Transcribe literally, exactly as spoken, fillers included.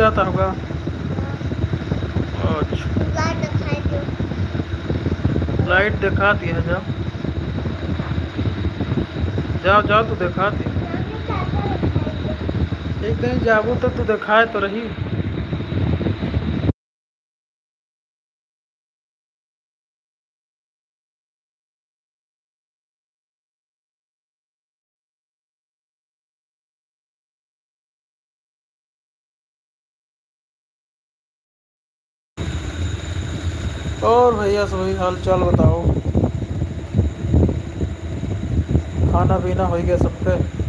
जाता होगा। अच्छा। लाइट देखा दिया, जाओ। जाओ, जाओ, तू देखा दिया। एक दिन जाबू तो तू देखाए तो रही। और भैया सब हाल चाल बताओ, खाना पीना हो गया सबके?